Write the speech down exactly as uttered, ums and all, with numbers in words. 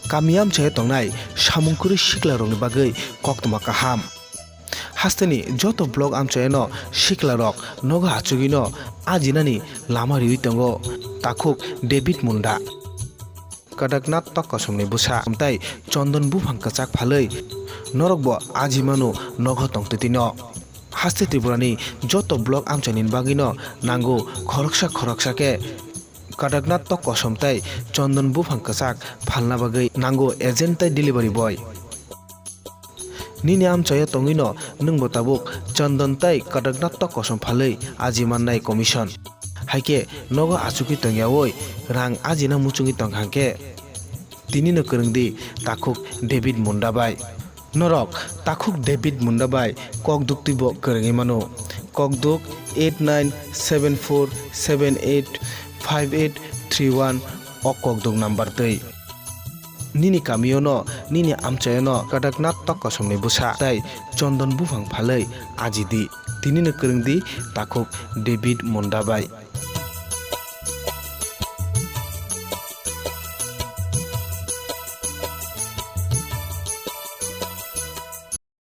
Kami amchaio tongnai samung kwrwi siklarokni bagwi koktwma kaham. Hasteni joto block amchaino siklarok nogo achugwino ajinani lama riwi tongo takhuk David Munda. Kadaknath Tok Kosomni bwsa tei chondon buphang kwchak phalwi norokbo ajimano nogo tongtwtwino. Haste Tripurani joto block amchaini bagwino nango khoroksa khoroksa khe Kadaknath Tok Kosom tei chondon buphang kwchak phalna bagwi nango agent tei delivery boy. Nini amchaio tongwino nwngbo tabuk chondon tei Kadaknath Tok Kosom phalwi aji mannai commission. Haikhe nogo achugwi tongyawi rang ajina muchungwi tongkha khe tinino kwrwngdi takhuk David Munda bai. Norok takhuk David Munda bai kokduk twibo kwrwngwi mano. Kokduk eight nine seven four seven eight five eight three one o kokduk number twi. Nini kamiono, nini amchaiono Kadaknath Tok Kosomni bwsa tei chondon buphang phalwi ajidi. Tinino kwrwngdi takhuk David Munda bai.